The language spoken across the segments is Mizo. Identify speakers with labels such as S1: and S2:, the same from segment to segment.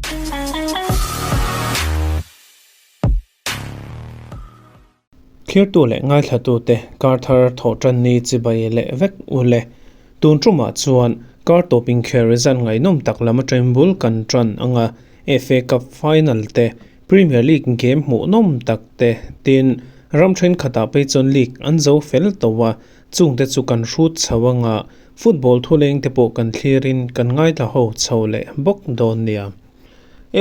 S1: Thlirtu leh ngaithlatute kar thar thawh tan ni chibai leh vek u le. Tun tumah chuan kar tawp inkhel result ngaihnawm tak lam atangin bul kan tan ang a, FA Cup final te, Premier League game hmuhnawm tak te tin ram thenkhatah phei chuan league an zo fel tawh a, chungte chu kan hrut chho ang a, football thuleng te pawh kan thlirin kan ngaithla ho chho leh bawk dawn nia.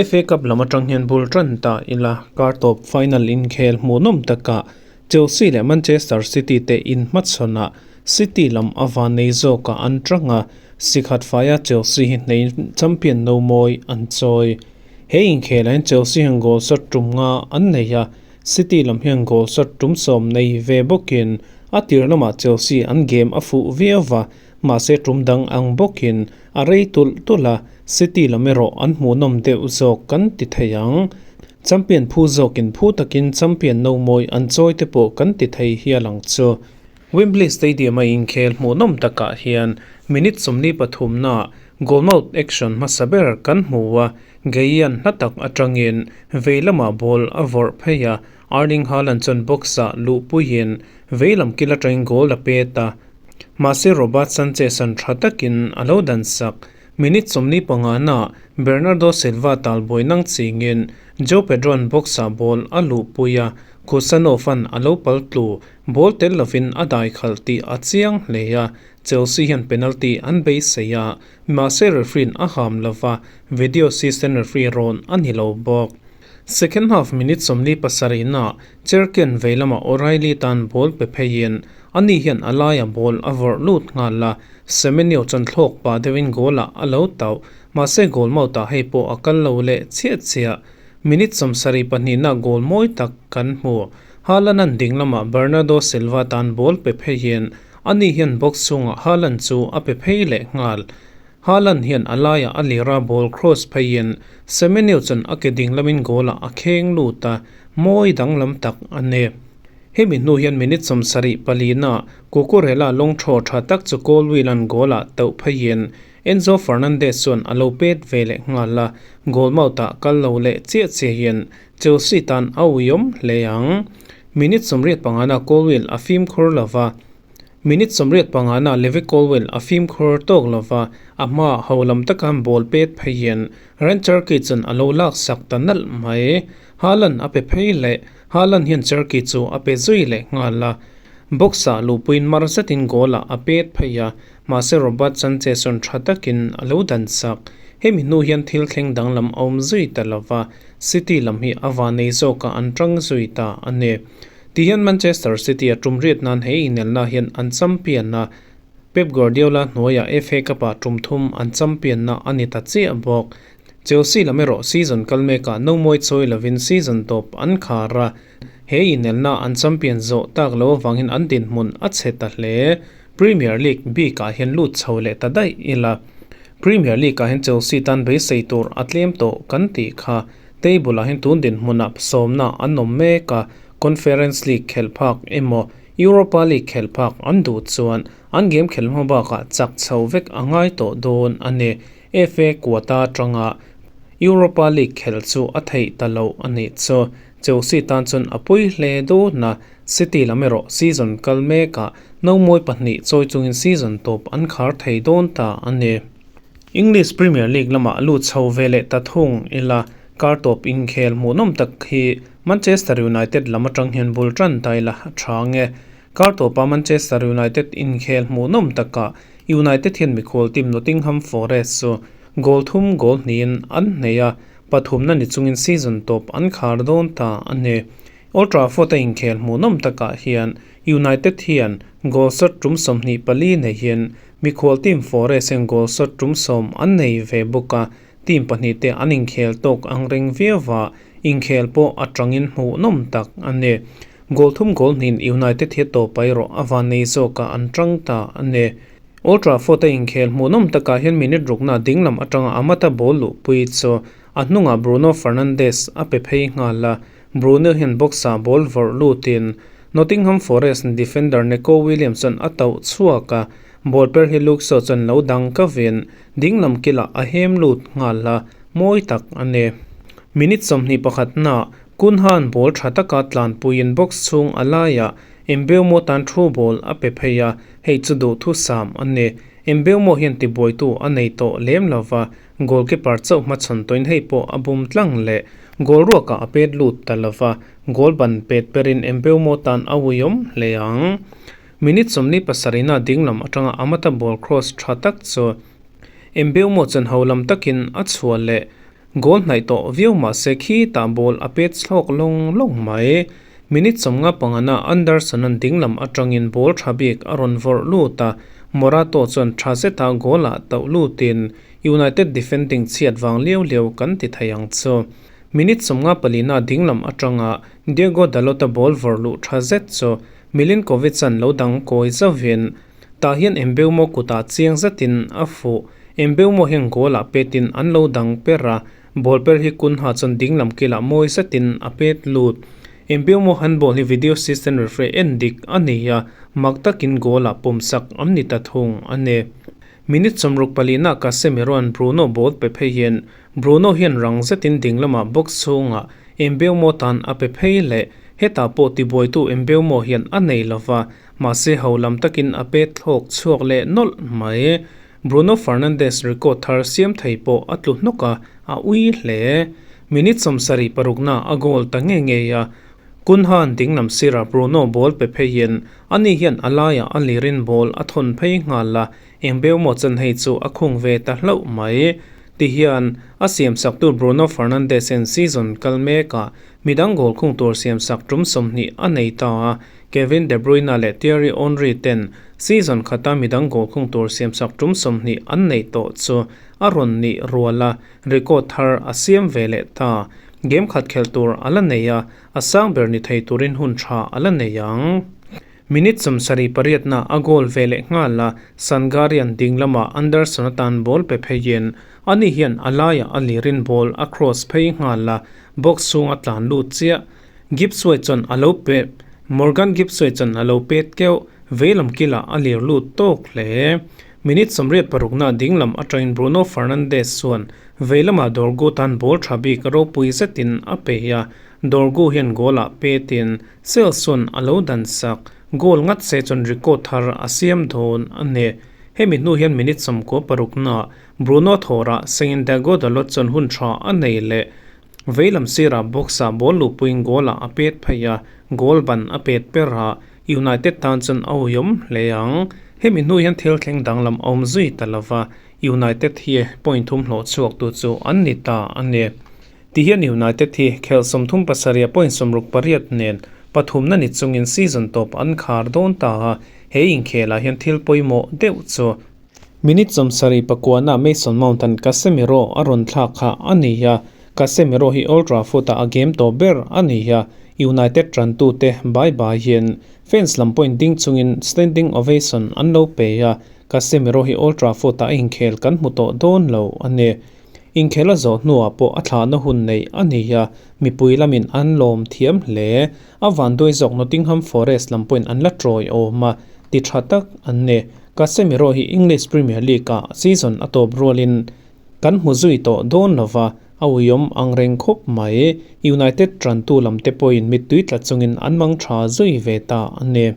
S1: FA Cup lam atang hian bul tan ta ila, kar tawp final inkhel hmuhnawm takah Chelsea leh Manchester City te inhmachhawnah City lam a van nei zawkah an tang a, sikhat faia Chelsea hi hnei champion no mawi an chawi. He inkhelah hian Chelsea hian goal shot tum nga an nei a, City lam hian goal shot tum sawm nei ve bawkin a tir lamah Chelsea an game a fuh viau va, Mahse tum dang ang bawkin a rei tulh tulh a, City lam erawh an hmuhnawm deuh zawk kan ti thei ang. Champion phu zawkin phu takin champion no mawi an chawi te pawh kan ti thei hial ang chu. Wembley Stadium a inkhel hmuhnawm takah hian minute 43 na goal mouth action hmasa ber kan hmu a, Geian hla tak atangin vei lamah ball a vawrh phei a, Erling Haaland chuan box ah luhpuiin vei lam kil atangin goal a pet a, Mahse Robert Sanchez-a'n tha takin a lo dan sak. Minute 45 na Bernardo Silva talbuai nang chingin Joe Pedro-a'n box-ah ball a luhpui a, Khusanov-a'n a lo pal tlu. Ball tel lovin a dai khalh tih a chiang hle a, Chelsea hian penalty an beisei a, mahse referee-in a ham lova, video assistant referee rawn a ni lo bawk. Second half minute 47 na Cherkian vei lamah O'Reilly tan ball pe pheiin ani hian a laia ball a vawrh lut nghal a, Semenyo chuan thlawk pah deuhin goal ah a lo tauh, mahse goal mouth ah hei pawh a kal lo leh chiah chiah. Minute 72 na goal mawi tak kan hmu. Haaland-a'n ding lamah Bernardo Silva tan ball pe pheiin ani hian box chhungah Haaland chu a pe phei leh nghal. Haaland hian a laiah a lira ball cross pheiin Semenyo chuan a ke ding lamin goal ah a kheng lut a, mawi danglam tak a ni. Hemi hnu hian minute 74 na Cucurella lawng thaw tha tak chu Colwill-a'n goal ah tauh pheiin Enzo Fernandez chuan a lo pet ve leh nghal a, goal mouth ah kal lo leh chiah chiahin Chelsea tan a uiawm hle ang. Minute 85 na Colwill a fimkhur lova, Minute 85 na Levi Colwill a fimkhur tawk lova, a hmaah ho lam taka ball pet pheiin Ren Cherki chuan a lo laksak ta nalh mai. Haaland a pe phei leh, Haaland hian Cherki chu a pe zui leh nghal a. Box-ah luhpuiin mar zetin goal-ah a pet phei a, mahse Robert Sanchez chuan tha takin a lo dansak. Hemi hnu hian thil thleng danglam a awm zui ta lova, City lam hi a vanei zawkah an tang zui ta a ni. Ti hian Manchester City a tum riat nan he inelna hian an champion a, Pep Guardiola hnuaiah FA Cup-ah tum thum an champion na a ni ta chiah bawk. Chelsea lam erawh season kal mekah no mawi chawi lovin season tawp an khar a, he inelna an champion zawh tak lo avangin an dinhmun a chhe ta hle. Premier League bikah hian lut chho leh ta daih ila. Premier League-ah hian Chelsea tan beisei tur a tlem tawh kan tih kha. Table-ah hian tun dinhmunah sawmna an awm mek a, Conference League khelh phak emaw Europa League khelh phak an duh chuan an game khelh hma bakah chak chho vek a ngai tawh dawn a ni. FA quota atanga Europa League khelh chu a theih ta loh a nih chu. Chelsea tan chuan a pui hle dawn a, City lam erawh season kal mekah no mawi pahnih chawi chungin season tawp an khar thei dawn ta a ni. English Premier League lamah lut chho ve leh ta thung ila, kar tawp inkhel hmuhnawm tak hi Manchester United lam atang hian bul tan ta ila a tha nge. Kar tawpa Manchester United inkhel hmuhnawm takah United hian mikhual team Nottingham Forest chu goal thum goal hnihin an hnei a, pathumna ni chungin season tawp an khar dawn ta a ni. Old Trafford a inkhel hmuhnawm takah hian United hian goal shot tum 24 neihin mikhual team Forest hian goal shot tum 10 an nei ve bawk a, team pahnih te an inkhel tawk ang reng viau va, inkhel pawh a tangin hmuhnawm tak a ni. Goal thum goal hnihin United hi tawp erawh a van nei zawkah an tang ta a ni. Old Trafford a inkhel hmuhnawm takah hian minute rukna dinglam atanga Amata ball luhpui chu a hnungah Bruno Fernandes a pe phei nghal a, Bruno hian box-ah ball vawrh lutin Nottingham Forest defender Neco Williams chuan a tauh chhuak a, ball per hi Luke Shaw chuan lo dang ka vin, dinglam kilah a hem lut nghal a, mawi tak a ni. Minute 21 naah Cunha-a'n ball tha taka tlanpuiin box chhung a laiah Mbeumo tan through ball a pe phei a, hei chu duhthusam a ni. Mbeumo hian tibuaitu a nei tawh lem lova, goalkeeper chauh hmachhawn tawhin hei pawh a bum tlang leh goal ruakah a pet lut ta lova, goal ban pet perin Mbeumo tan a uiawm hle ang. Minute 47 na dinglam atanga Amata ball cross tha tak chu Mbeumo chuan ho lam takin a chhuah leh goal hnaih tawh viau mahse khitah ball a pet thlawk lawng lawng mai. Minute 55 na Anderson-a'n dinglam atangin ball tha bik a rawn vawrh lut a, Morato chuan tha zeta goal-ah tauh lutin United defending chhiat vang liau liau kan ti thei ang chu. Minute 54 na dinglam atanga Diogo Dalot-a ball vawrh luh tha zet chu Milinkovic-a'n lo dang kawi zauhin Tah hian Mbeumo kutah chiang zetin a fuh. Mbeumo hian goal ah petin an lo dang per a, ball per hi Cunha chuan dinglam kilah mawi zetin a pet lut. Mbeumo handball hi video assistant referee en dik a nei a, mak takin goal ah pawmsak an ni ta thung a ni. Minute 64 nah Casemiro-a'n Bruno ball pe phei hian Bruno hian rang zetin dinglamah box chhungah Mbeumo tan a pe phei leh hetah pawh tibuaitu Mbeumo hian a nei lova, Mahse ho lam takin a pet thlawk chhuak leh nawlh mai. Bruno Fernandes record thar siam thei pawh a tlu hnawk a, a ui hle. Minute 76 na a goal ta nge ngei a, Cunha-a'n dinglam sirah Bruno ball pe pheiin ani hian a laiah a lirin ball a thawn phei nghal a, eng beu maw chan hei chu a khung ve ta hlauh mai. Tihian a siamsaktu Bruno Fernandes-in season kal mekah midang goal khung tur siamsak tum 20 a nei ta a, Kevin De Bruyne leh Thierry Henry ten season khata midang goal khung tur siamsak tum 20 an nei tawh chu a rawn nih rual a, record thar a siam ve leh ta. Game khat khelh tur a la nei a, a sang ber ni thei turin hun tha a la nei ang. Minute 78 na a goal ve leh nghal a, Sangarian ding lamah Anderson atan ball pe pheiin ani hian a laiah a lirin ball a cross phei nghal a, box chhunga tlan lut chiah. Gibbs-White chuan a lo pe Morgan Gibbs-White chuan a lo pet keuh, veilam kilah a lir lut tawk hle. Minute 86 na dinglam atangin Bruno Fernandes chuan veilamah Dorgu tan ball tha bik ropui zetin a pe a, Dorgu hian goal ah petin Sales chuan a lo dan sak. Goal ngat se chuan record thar a siam dawn a ni. Hemi hnu hian minute 96 na Bruno thawrah sengin Diogo Dalot chuan hun tha a nei leh. Veilam sirah box-ah ball luhpuiin goal-ah a pet phei a, goal ban a pet per a, United tan chuan a uiawm hle ang. Hemi hnu hian thil thleng danglam a awm zui ta lova, United hi point thum hlawh chhuaktu chu an ni ta a ni. Tihian United hi khelh 37 a point 68 nen pathumna ni chungin season tawp an khar dawn ta a, he inkhelah hian thil pawimawh deuh chu Minute 79 na Mason Mount-a'n Casemiro a rawn thlak kha a ni a, Casemiro hi Old Trafford-ah a game tawh ber a ni a, United tantute bye bye hian fans lam pawhin ding chungin standing ovation an lo pe a, Casemiro hi Old Trafford-ah a inkhel kan hmu tawh dawn lo a ni. Inkhel a zawh hnuah pawh a thlahna hun nei a ni a, mipui lamin an lawm thiam hle. A vanduai zawk Nottingham Forest lam pawhin an la tawi awm a, ti tha tak an ni. Casemiro hi English Premier League-ah season a tawp rualin kan hmu zui tawh dawn lova, a uiawm ang reng khawp mai. United tantu lam te pawhin mittui tla chungin an mang tha zui ve ta a ni.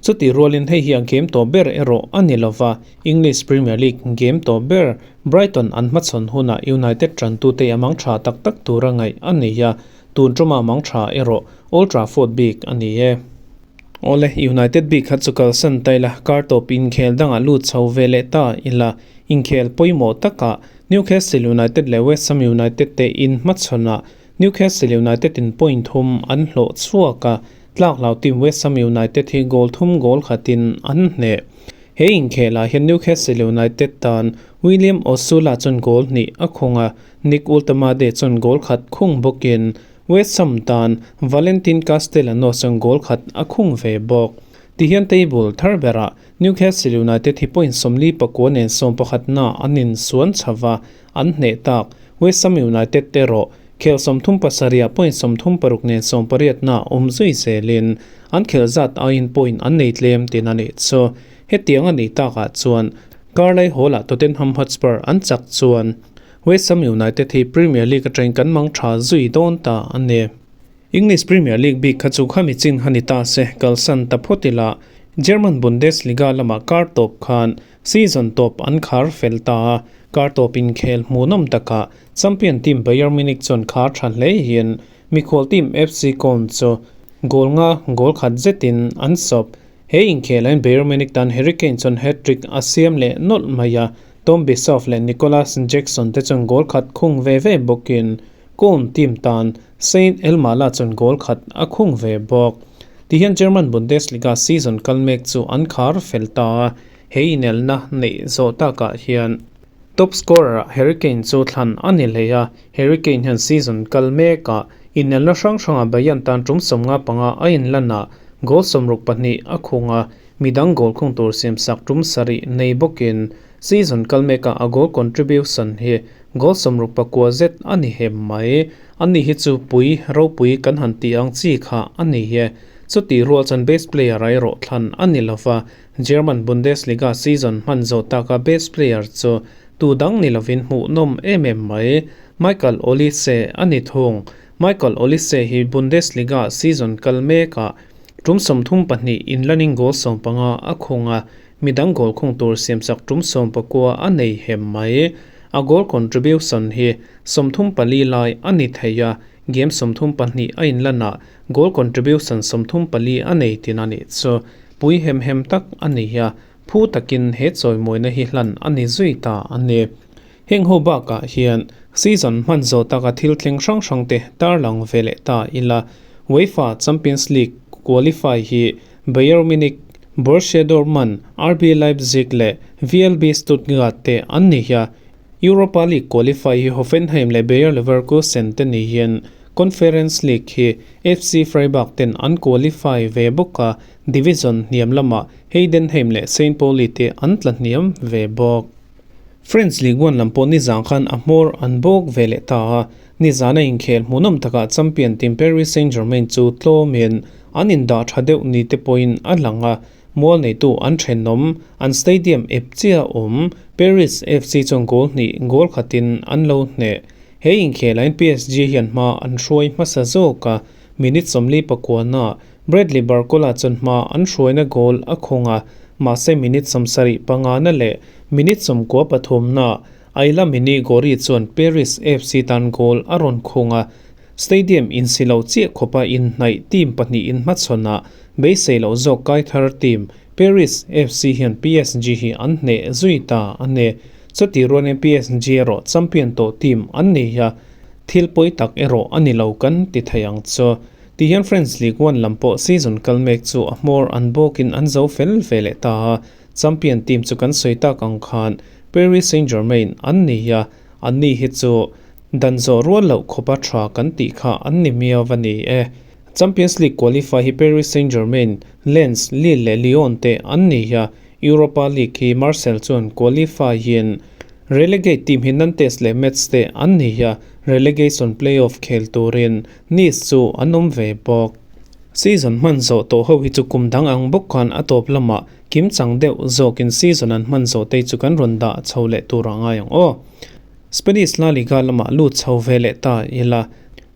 S1: Chutih rualin hei hi a game tawh ber erawh a ni lova, English Premier League game tawh ber Brighton an hmachhawn hunah United tantute a mang tha tak tak tura ngaih a nei a, tun tuma mang tha erawh Old Trafford bik a ni e. Awle, United bik kha chu kalsan ta ila, kar tawp inkhel dangah lut chho ve leh ta ila, inkhel pawimawh takah Newcastle United leh West Ham United te in hmachhawnah Newcastle United in point thum an hlawh chhuak a, tlak hlau team West Ham United hi goal thum goal khatin an hneh. He inkhelah hian Newcastle United tan William Osula chuan goal hnih a khung a, Nick Woltemade chuan goal khat khung bawkin West Ham tan Valentin Castellanos chuan goal khat a khung ve bawk. Tihian table thar berah Newcastle United hi point 49 nen 11 na an insuan chhava an hneh tak. West Ham United te erawh khel 37 ah point 36 nen 18 na awm zui zelin an khel zat aiin point an nei tlem tin a nih chu. Hetiang a nih takah chuan Carlisle Hall-ah Tottenham Hotspur an chak chuan. West Ham United hi Premier League atangin kan mang tha zui dawn ta a ni. English Premier League bik kha chu khami chin kha ni ta se, kalsan ta phawt ila German Bundesliga lamah kar tawp khan season tawp an khar fel ta a, kar tawp inkhel hmuhnawm takah champion team Bayern Munich chuan khar tha hle hian mikhual team FC Köln chu goal nga goal khat zetin an sawp. He inkhelain Bayern Munich tan Harry Kane chuan hat-trick a siam leh nawlh mai a, Tom Bischoff leh Nicolas Jackson te chuan goal khat khung ve ve bawkin Köln team tan Saint Elmala chuan goal khat a khung ve bawk. Tihian German Bundesliga season kal mek chu an khar fel ta a, he inelna neih zawh takah hian top scorer ah Harry Kane chu thlan a ni hlei a, Harry Kane hian season kal mekah inelna hrang hrangah Bayern tan tum 55 a inlan a, goal 62 a khung a, midang goal khung tur siamsak tum sarih nei bawkin season kal mekah a goal contribution hi goal 69 zet a ni hem mai. Ani hi chu pui ropui kan han tih ang chi kha a ni e. Chutih rual chuan best player a erawh thlan a ni lova, German Bundesliga season hman zawh taka best player chu tu dang ni lovin hmuhnawm em em mai. Michael Olise a ni thung. Michael Olise hi Bundesliga season kal mekah tum 32 inlanin goal 15 a khung a, midang goal khung tur siamsak tum 19 a nei hem mai. A goal contribution hi 34 lai a ni thei a, game 32 a inlanah goal contribution 34 a nei tin a nih chu. Pui hem hem tak a ni a, phu takin he chawimawina hi hlan a ni zui ta a ni. Heng ho bakah hian season hman zawh taka thil thleng hrang hrang te tarlang ve leh ta ila. UEFA Champions League qualify hi Bayern Munich, Borussia Dortmund, RB Leipzig leh VfB Stuttgart te an ni a. Europa League qualify hi Hoffenheim leh Bayer Leverkusen te ni hian Conference League hi FC Freiburg ten an qualify ve bawk a, division hniam lamah Heidenheim leh Saint Pauli te an tla hniam ve bawk. French Ligue 1 lam pawh nizan khan a hmawr an bawk ve leh ta a, nizana inkhel hmuhnawm takah champion team Paris Saint-Germain chu tlawmin an indah tha deuh ni te pawhin a lang a, mual neitu an thenawm, an stadium ep chiah awm Paris FC chuan goal hnih goal khatin an lo hneh. He inkhelain PSG hian hma an hruai hmasa zawk a, minute 49 Bradley Barcola chuan hma an hruaina goal a khawng a, mahse minute 75 na leh minute 93 na Aila Mini Gori chuan Paris FC tan goal a rawn khawng a, stadium insi lo chiah khawpa inhnaih team pahnih inhmachhawnah beisei loh zawk kai thar team Paris FC hian PSG hi an hneh zui ta a ni. Chutih rualin PSG erawh champion tawh team an ni a, thil pawi tak erawh a ni lo kan ti thei ang chu. Tihian French Ligue 1 lam pawh season kal mek chu a hmawr an bawkin an zo fel ve leh ta a, champion team chu kan sawi tak ang khan Paris Saint-Germain an ni a, anni hi chu dan zawh rual loh khawpa tha kan tih kha an ni miau a ni e. Champions League qualify hi Paris Saint-Germain, Lens, Lille leh Lyon te an ni a, Europa League hi Marseille chuan qualify in relegate team hi Nantes leh Metz te an ni a, relegation play-off khel turin Nice chu an awm ve bawk. Season hman zawh tawh ho hi chu kum dang ang bawk khan a tawp lamah kim chang deuh zawkin season an hman zawh te chu kan rawn dah chho leh tur a ngai ang aw. Spanish La Liga lamah lut chho ve leh ta ila.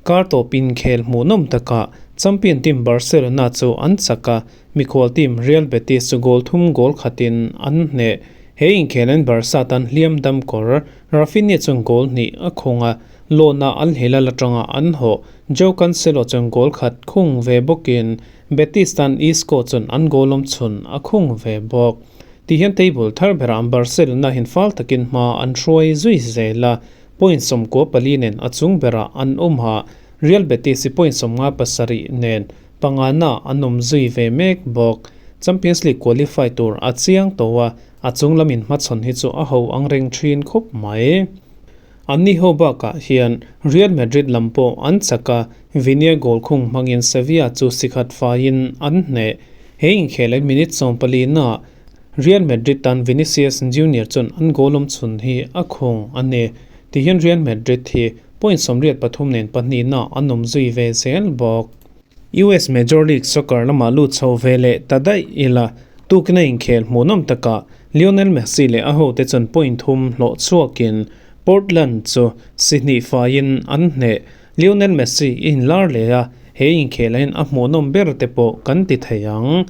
S1: Kar tawp inkhel hmuhnawm takah champion team Barcelona chu an chak a, mikhual team Real Betis chu goal thum goal khatin an hneh. He inkhelain Barca tan hliam dam kawr Raphinha chuan goal hnih a khung a, loan-a Al Hilal atanga an hawh Joao Cancelo chuan goal khat khung ve bawkin Betis tan Isco chuan an goal awm chhun a khung ve bawk. Tihian table thar berah Barcelona hian fal takin hma an hruai zui zel a, point 94 nen a chung berah an awm a, Real Betis hi point 57 nen pangana an awm zui ve mek bawk. Champions League qualify tur a chiang tawh a, a chung lamin hmachhawn hi chu a ho ang reng thin khawp mai. Anni ho bakah hian Real Madrid lam pawh an chak a, Vinia goal khung hmangin Sevilla chu sikhat faiin an hneh. He inkhel minute 14 na Real Madrid tan Vinicius Junior chuan an goal awm chhun hi a khung a ni. Tihian Real Madrid hi point 83 nen pahnih na an awm zui ve zel bawk. US Major League Soccer lamah lut chho ve leh ta daih ila, tukina inkhel hmuhnawm takah Lionel Messi leh a hote chuan point thum hlawh chhuakin Portland chu si hnih faiin an hneh. Lionel Messi i inlar leh a, he inkhel ahin a hmuhnawm ber te pawh kan ti thei ang.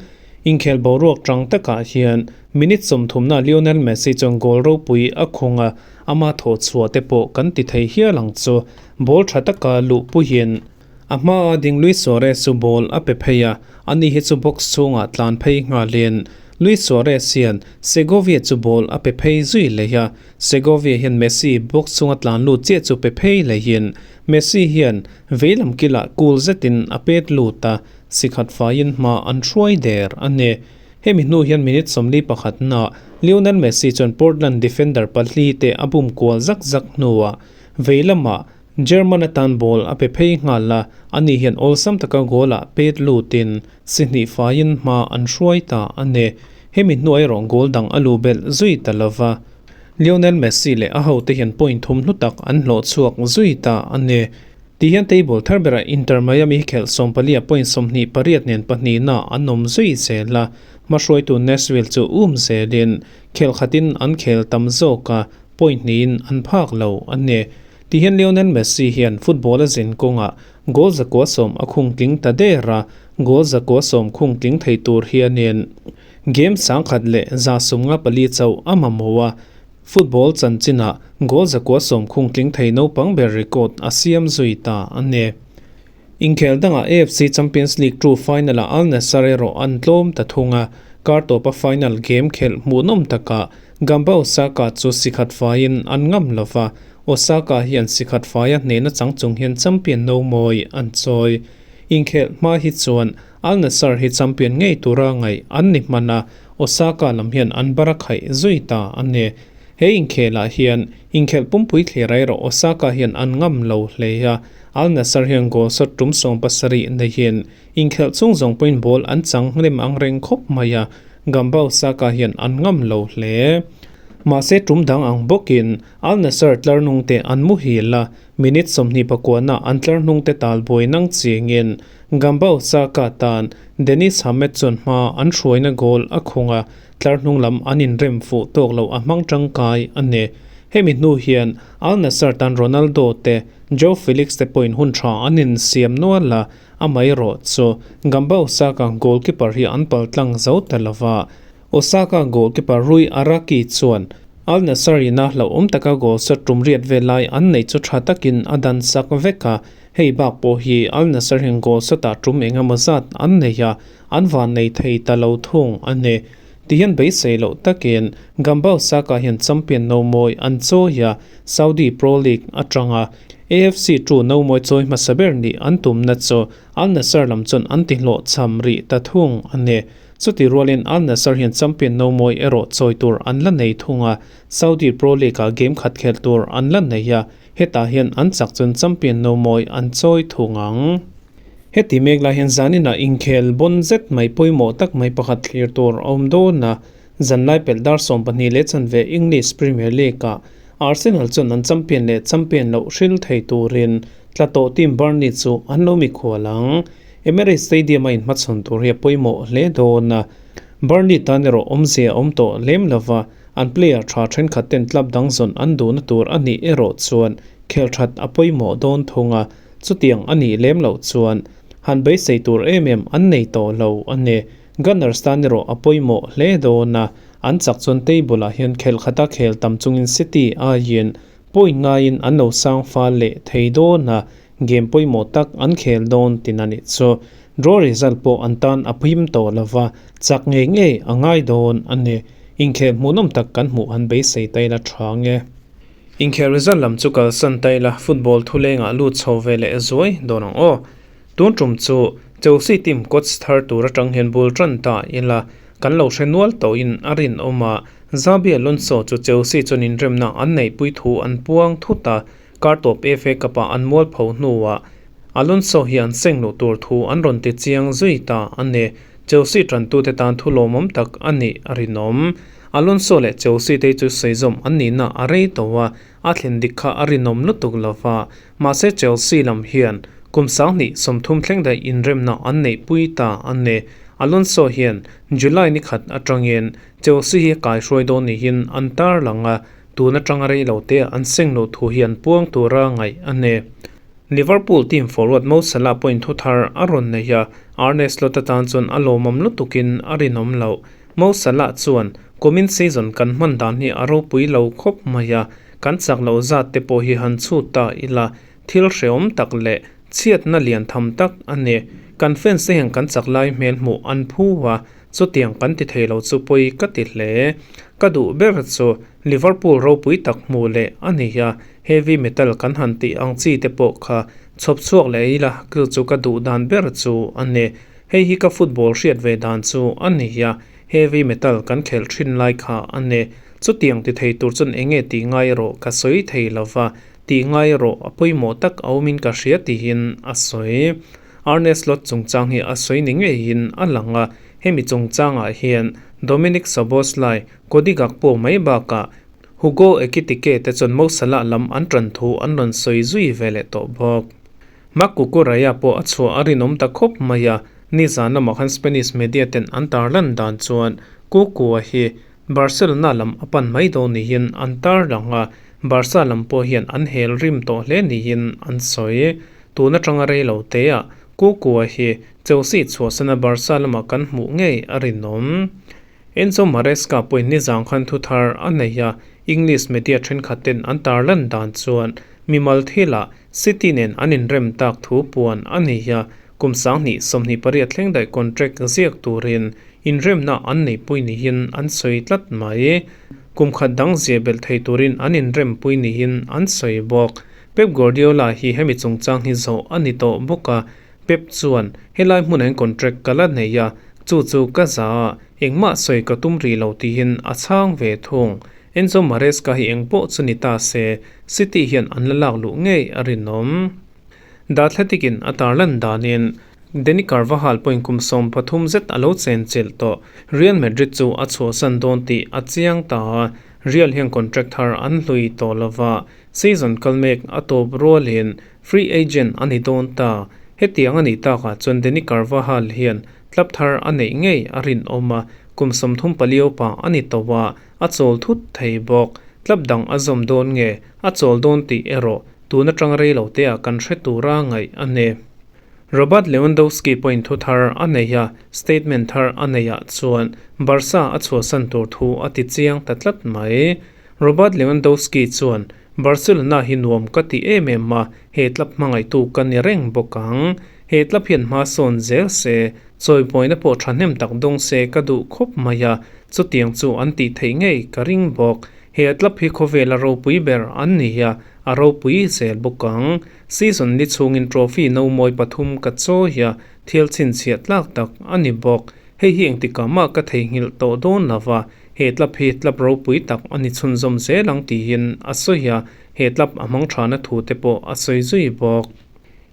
S1: Inkhel boruak tang takah hian minute sawmthumna Lionel Messi chuan goal ropui a khung a, ama thawhchhuah te pawh kan ti thei hial ang chu. Ball tha taka luh puiin a hmaa ding Luis Suarez chu ball a pe phei a, ani hi chu box chhungah tlan phei nghalin Luis Suarez hian Segovia chu ball a pe phei zui leh a, Segovia hian Messi box chhunga tlan lut chiah chu pe phei lehin Messi hian veilam kilah cool zetin a pet lut a, sikhat faiin hma an hruai der a ni. Hemi hnu hian minute 41 na Lionel Messi chuan Portland defender pali te a bum kual zak zak hnuah veilamah German atan ball a pe phei nghal a, ani hian awlsam taka goal ah pet lutin si hnih faiin hma an hruai ta a ni. Hemi hnuah erawh goal dang a lu belh zui ta lova. Lionel Messi leh a hote hian point thum hlu tak an hlawh chhuak zui ta a ni. Ti hian table thar berah Inter Miami hi khelh 14 ah point 28 nen pahnihna an awm zui zel a, hmahruaitu Nashville chu um zelin khel khatin an khel tam zawk a, point hnihin an phak lo a ni. Ti hian Lionel Messi hian football a zin kawngah goal 110 a khung tling ta der a, goal 110 khung tling thei tur hianin game 1154 chauh a mamawh a, football chanchinah goal 110 khung tling thei naupang ber record a siam zui ta a ni. Inkhel dangah AFC Champions League 2 final-ah Al Nassr erawh an tlawm ta thung a, kar tawpa final game khelh hmuhnawm takah Gamba Osaka chu sikhat faiin an ngam lova, Osaka hian sikhat faia hnehna chang chung hian champion no mawi an chawi. Inkhel hma hi chuan Al Nassr hi champion ngei tura ngaih an ni hman a, Osaka lam hian an bara khaih zui ta a ni. He inkhelah hian inkhelh pumpui thlir erawh Osaka hian an ngam lo hle a, Al Nassr hian goal shot tum 70 neihin inkhelh chung zawng pawhin ball an chang hnem ang reng khawp mai a, Gamba Osaka hian an ngam lo hle. Mahse tum dang ang bawkin Al Nassr tlar nung te an muhil a, minute 29 na an tlar nung te tal buai nang chingin Gamba Osaka tan Dennis Hamed chuan hma an hruaina goal a khung a, tlar hnung lam an inrem fuh tawk lo a hmang tangkai a ni. Hemi hnu hian Al Nassr tan Ronaldo te Joao Felix te pawhin hun tha an insiam nual a, amaherawh chu Gamba Osaka goalkeeper hi an pal tlang zo ta lova. Osaka goalkeeper Rui Araki chuan Al Nassr ina hlauhawm taka goal shot tum riat vel lai an nei chu tha takin a dan sak vek a, hei bak pawh hi Al Nassr hian goal shot ah tum engemaw zat an nei a, an van nei thei ta lo thung a ni. Ti hian beisei loh takin Gamba Osaka hian champion no mawi an chawi a, Saudi Pro League atanga AFC 2 no mawi chawi hmasa ber nih an tumna chu Al Nassr lam chuan an ti hlawh cham rih ta thung a ni. Chuti rualin Al Nassr hian champion no mawi erawh chawi tur an la nei thung a, Saudi Pro League ah game khat khelh tur an la nei a, hetah hian an chak chuan champion no mawi an chawi thung ang. Heti mek lai hian zaninah inkhel bawn zet mai pawimawh tak mai pakhat thlir tur a awm dawn a, zanlai pelh dar 12 leh chanve English Premier League ah Arsenal chuan an champion leh champion loh hril thei turin tla tawh team Burnley chu an lo mikhual ang. Emirates Stadium a inhmachhawn tur hi a pawimawh hle dawn a, Burnley tan erawh awmzia a awm tawh lem lova, an player tha thenkhat ten club dang zawn an duhna tur a nih erawh chuan khel that a pawimawh dawn thung a, chutiang a nih lem loh chuan han beisei tur em em an nei tawh lo a ni. Gunners tan erawh a pawimawh hle dawn a, an chak chuan table ah hian khel khata khel tam chungin City aiin point ngaiin an lo sang fal leh thei dawn a, game pawimawh tak an khel dawn tin a nih chu. Draw result pawh an tan a phim tawh lova, chak ngei ngei a ngai dawn a ni. Inkhel hmuhnawm tak kan hmuh han beisei ta ila tha nge. Inkhel result lam chu kalsan ta ila football thulengah lut chho ve leh zuai dawn ang aw. Tun tum chu Chelsea team coach thar tur atang hian bul tan ta ila kan lo hre nual tawhin a rinawm a, Xabi Alonso chu Chelsea chuan inremna an neihpui thu an puang thut a, kar tawp FA Cup ah an mual pho hnuah Alonso hi an seng luh tur thu an rawn ti chiang zui ta a ni. Chelsea tantute tan thu lawmawm tak a nih a rinawm. Alonso leh Chelsea te chu sawi zawm an nihna a rei tawh a, a thlen dik kha a rinawm lutuk lova. Mahse Chelsea lam hian kum 2030 thleng daih inremna an neihpui ta a ni. Alonso hian July ni khat atangin Chelsea hi kaihruai dawn niin an tarlang a. Tun atanga rei lo te an seng loh thu hi an puang tura ngaih a ni. Liverpool team forward Mo Salah pawhin thu thar a rawn nei a, Arne Slot atan chuan a lawmawm lutukin a rinawm loh. Mo Salah chuan, Kumin season kan hman dan hi a ropui lo khawp mai a, kan chak loh zat te pawh hi han chhut ta ila, thil hrehawm tak leh chhiatna lian tham tak a ni. Kan fans te hian kan chak lai hmel hmuh an phu a, chutiang kan ti thei lo chu pawi ka ti hle. Ka duh ber chu Liverpool ropui tak hmuh leh a ni a, heavy metal kan han tih ang chi te pawh kha chhawp chhuak leh ila chu chu ka duh dan ber chu a ni. Hei hi ka football hriat ve dan chu a ni a, heavy metal kan khelh thin lai kha a ni. Chutiang ti thei tur chuan eng nge tih ngai erawh ka sawi thei lo va, tih ngai erawh a pawimawh tak a awmin ka hria tihin a sawi. Arne Slot chungchang hi a sawi ni ngeiin a lang a, hemi chungchangah hian Dominik Szoboszlai, Cody Gakpo mai bakah Hugo Ekitike te chuan Mo Salah lam an tan thu an rawn sawi zui ve leh tawh bawk. Marc Cucurella pawh a chhuah a rinawm ta khawp mai a, nizan lamah khan Spanish media ten an tarlan dan chuan Cucu-a hi Barcelona lam a pan mai dawn niin an tarlang a, Barca lam pawh hian an hel rim tawh hle niin an sawi. Tun atanga rei lo teah Cucu-a hi Chelsea chhuahsana Barca lamah kan hmuh ngei a rinawm. Enzo Maresca pawhin nizang khan thu thar a nei a, English media thenkhat ten an tarlan dan chuan mimal thilah City nen an inrem tak thu puan a nei a, kum 2028 thleng daih contract ziak turin inremna an neihpui niin an sawi tlat mai. Kum khat dang zia belh thei turin an inrempui niin an sawi bawk. Pep Guardiola hi hemi chungchang hi zawh a ni tawh bawk a, Pep chuan, Helai hmunah hian contract ka la nei a, chu chu ka za a, engmah sawi ka tum rih lo tihin a chhang ve thung. Enzo Maresca hi engpawh chu ni ta se, City hian an la lak luh ngei a rinawm. The Athletic in a tarlan danin, Dani Carvajal pawhin kum 13 zet a lo chenchilh tawh. Real Madrid chu a chhuahsan dawn tih a chiang ta a, Real hian contract thar an hlui tawh lova, season kal mek a tawp rualin Free agent a ni dawn ta. Hetiang a nih takah chuan Dani Carvajal hian club thar a neih ngei a rinawm a, kum 34 upa a ni tawh a, a chawl thut thei bawk. Club dang a zawm dawn nge a chawl dawn tih erawh tun atang rei lo teah kan hre tura ngaih a ni. Robert Lewandowski pawhin thu thar a nei a, statement thar a neihah chuan Barca a chhuahsan tur thu a ti chiang ta tlat mai. Robert Lewandowski chuan, Barcelona hi nuam ka ti em em a, he club hmangaihtu ka ni reng bawk ang. He club hian hma sawn zel se, chawipawina pawh thahnem tak dawng se ka duh khawp mai a, chutiang chu an tih theih ngei ka ring bawk. He club hi khawvela ropui ber an ni a, a ropui zel bawk ang. Season ni chhungin trophy no mawi pathum ka chawi a, thil chhinchhiah tlak tak a ni bawk. Hei hi engtikah mah ka theihnghilh tawh dawn lo va, he club hi club ropui tak a ni chhunzawm zel ang tiin a sawi a, he club a hmang thana thu te pawh a sawi zui bawk.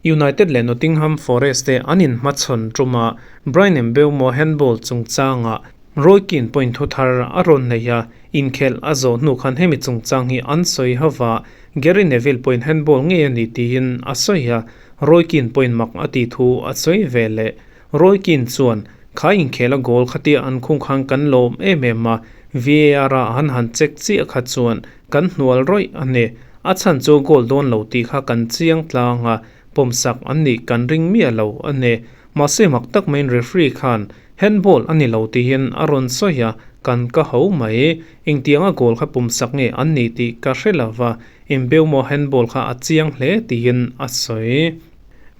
S1: United leh Nottingham Forest te an inhmachhawn tum a, Bryan Mbeumo handball chungchangah Roy Keane pawhin thu thar a rawn nei a, inkhelh a zawh hnu khan hemi chungchang hi an sawi ho va, Gary Neville pawhin handball ngei a ni tiin a sawi a, Roy Keane pawhin mak a tih thu a sawi ve leh. Roy Keane chuan, Kha inkhel a goal khatia an khung khan kan lawm em em a, VAR a han han check chiah kha chuan kan hnual rawih a ni. A chhan chu goal dawn lo tih kha kan chiang tlang a, pawmsak an nih kan ring miah lo a ni. Mahse mak tak maiin referee khan handball a ni lo tihin a rawn sawi a, kan ka ho mai. Engtianga goal kha pawmsak nge an ni tih ka hre lo va, Mbeumo handball kha a chiang hle tiin a sawi.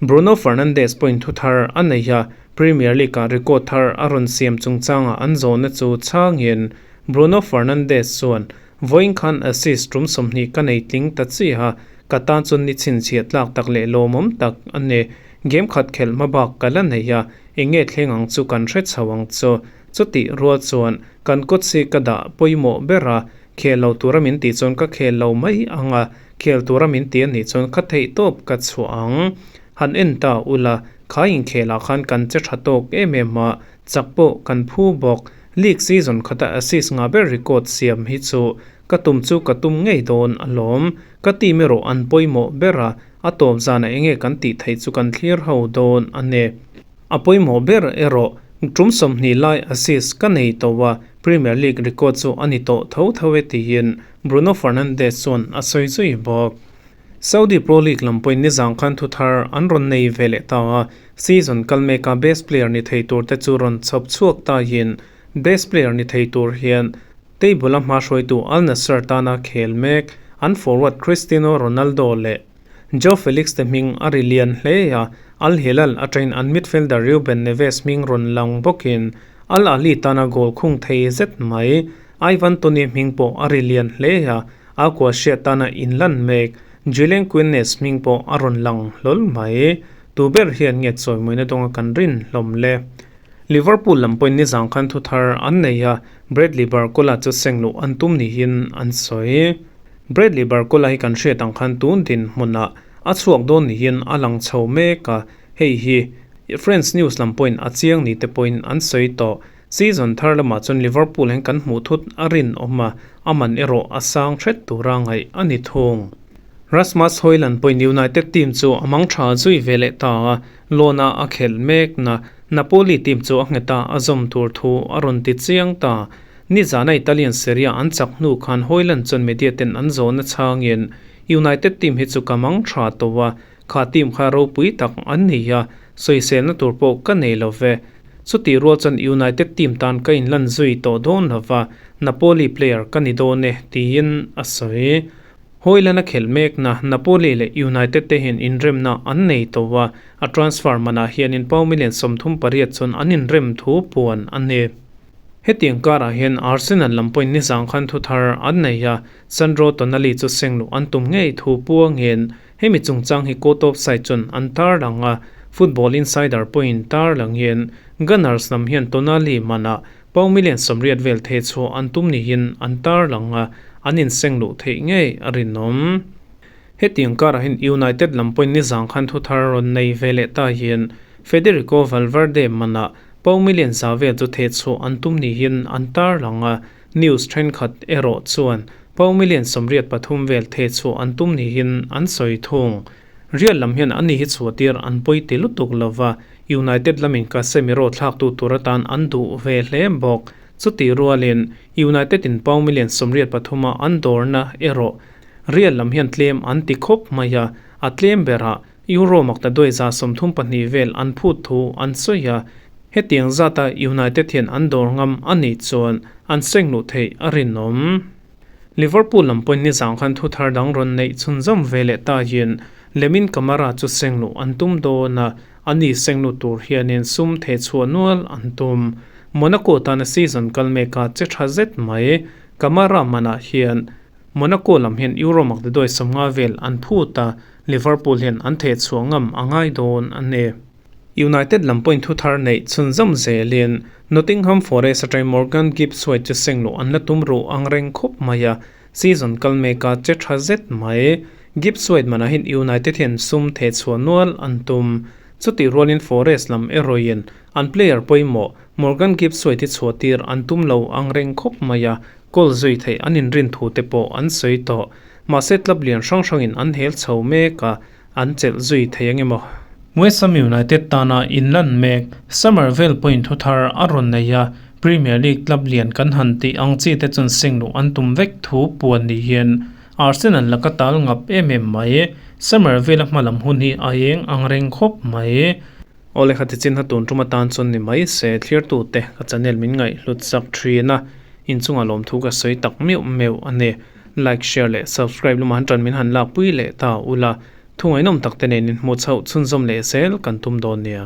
S1: Bruno Fernandes pawhin thu thar a nei a, Premier League-ah record thar a rawn siam chungchangah an zawhna chu chhangin Bruno Fernandes chuan, Vawiin khan assist tum 20 ka nei tling ta chiah a, ka tan chuan ni chhinchhiah tlak tak leh lawmawm tak a ni. Game khat khelh hma bak ka la nei a, eng nge thleng ang chu kan hre chho ang chu. Chutih rual chuan kan coach hi ka dah pawimawh ber a, Khel lo tura min tih chuan ka khel lo mai ang a, khel tura min ti a nih chuan ka theih tawp ka chhuah ang. Han en ta ula, kha inkhelah khan kan che tha tawk em em a, chak pawh kan phu bawk. League season khata assist ngah ber record siam hi chu ka tum chu ka tum ngei dawn alawm. Ka team erawh an pawimawh ber a, a tawp zanah enge kan tih theih chu kan thlir ho dawn a ni. A pawimawh ber erawh. Tum 20 lai assist ka nei tawh a, Premier League record chu a ni tawh tho tho e tiin Bruno Fernandes chuan a sawi zui bawk. Saudi Pro League lam pawhin nizang khan thu thar an rawn nei ve leh ta a, season kal meka best player ni thei tur te chu rawn chhawp chhuak tahin best player ni thei tur hian table a hma hruaitu Al Nassr tana khel mek an forward Cristiano Ronaldo leh Joao Felix te hming a ri lian hle a, Al Hilal atangin an midfielder Ruben Neves hming rawn lang bawkin Al Ahly tana goal khung thei zet mai Ivan Toney hming pawh a ri lian hle a, a kua hriat tana inlan mek Julian Quinnes hming pawh a rawn lang hlawl mai. Tu ber hian nge chawimawina dawnga kan rin hlawm le? Liverpool lam pawhin nizang khan thu thar an nei a, Bradley Barcola chu seng luh an tum niin an sawi. Bradley Barcola hi kan hriat ang khan tun dinhmunah a chhuak dawn niin a lang chho mek a, hei hi French news lam pawhin a chiang ni te pawhin an sawi tawh. Season thar lamah chuan Liverpool hian kan hmuh thut a rinawm a, a man erawh a sang hret tura ngaih a ni thung. Rasmus Hojlund pawhin United team chu a mang tha zui ve leh ta a, loan-a a khelh mekna Napoli team chu a nghet a, a zawm tur thu a rawn ti chiang ta. Nizana Italian Serie A an chak hnu khan Hojlund chuan media ten an zawhna chhangin, United team hi chu ka mang tha tawh a, kha team kha ropui tak an ni a, sawiselna tur pawh ka nei lo ve. Chutih rual chuan United team tan ka inlan zui tawh dawn lo va, Napoli player ka ni dawn e, tiin a sawi. Hojlund a khelh mekna Napoli leh United te hian inremna an nei tawh a, a transfer manah hianin pound million 38 chuan an inrem thu puan a ni. Hetiang karah hian Arsenal lam pawhin nizang khan thu thar an nei a, Sandro Tonali chu seng luh an tum ngei thu puangin hemi chungchang hi court of side chuan an tarlang a, Football Insider pawhin tarlangin Gunners lam hian Tonali manah Pound million 80 vel thei chhuah an tum niin an tarlang a, an inseng luh theih ngei a rinawm. Hetiang karah hian United lam pawhin nizang khan thu thar rawn nei ve leh ta hian Federico Valverde manah pound million 100 vel chu theh chhuah an tum niin an tarlang a, news thenkhat erawh chuan pound million 83 vel theh chhuah an tum niin an sawi thung. Real lam hian ani hi chhuahtir an pawi ti lutuk lova, United lamin Casemiro thlaktu tur atan an duh ve hle bawk. Chutih rualin United in pound million 83 a an dawrna erawh Real lam hian tlem an ti khawp mai a, a tlem berah Euro makta duai 32 vel an phut thu an sawi a, hetiang zata United hian an dawr ngam a nih chuan an seng luh theih a rinawm. Liverpool lam pawhin nizang khan thu thar dang rawn neih chhunzawm ve leh ta hian Lamine Camara chu seng luh an tum dawn a, ani seng lut tur hianin sum theh chhuah nual an tum. Monaco tana season kal meka che tha zet mai Camara manah hian Monaco lam hian Euro makdaduai 50 vel an phut a, Liverpool hian an theh chhuah ngam a ngai dawn a ni. United lam pawhin thu thar neih chhunzawm zelin Nottingham Forest atangin Morgan Gibbs-White chu seng luh an la tum ruh ang reng khawp mai a, season kal meka che tha zet mai. Gibbs-White manah hian United hian sum theh chhuah nual an tum. Chutih rualin Forest lam erawhin an player pawimawh Morgan Gibbs-White hi chhuah tir an tum lo ang reng khawp mai a, goal zui theih an inrin thu te pawh an sawi tawh. Mahse club lian hrang hrangin an hel chho mek a, an chelh zui thei ang emaw? West Ham United tana inlan mek Summerville pawhin thu thar a rawn nei a, Premier League club lian kan han tih ang chi te chuan seng luh an tum vek thu puan ni hian Arsenal laka tal ngap em em mai. Summerville a hmalam hun hi a eng ang reng khawp mai. Awle kha tichin ha tun tum atan chuan ni mai se thlirtute ka channel min ngaihhlut sak thin a, inchungah lawmthu ka sawi tak meuh meuh a ni. Like, share leh subscribe lamah han tan min han lakpui leh ta ula, thu ngaihnawm tak te nen inhmuh chhoh chhunzawm leh zel kan tum dawn nia.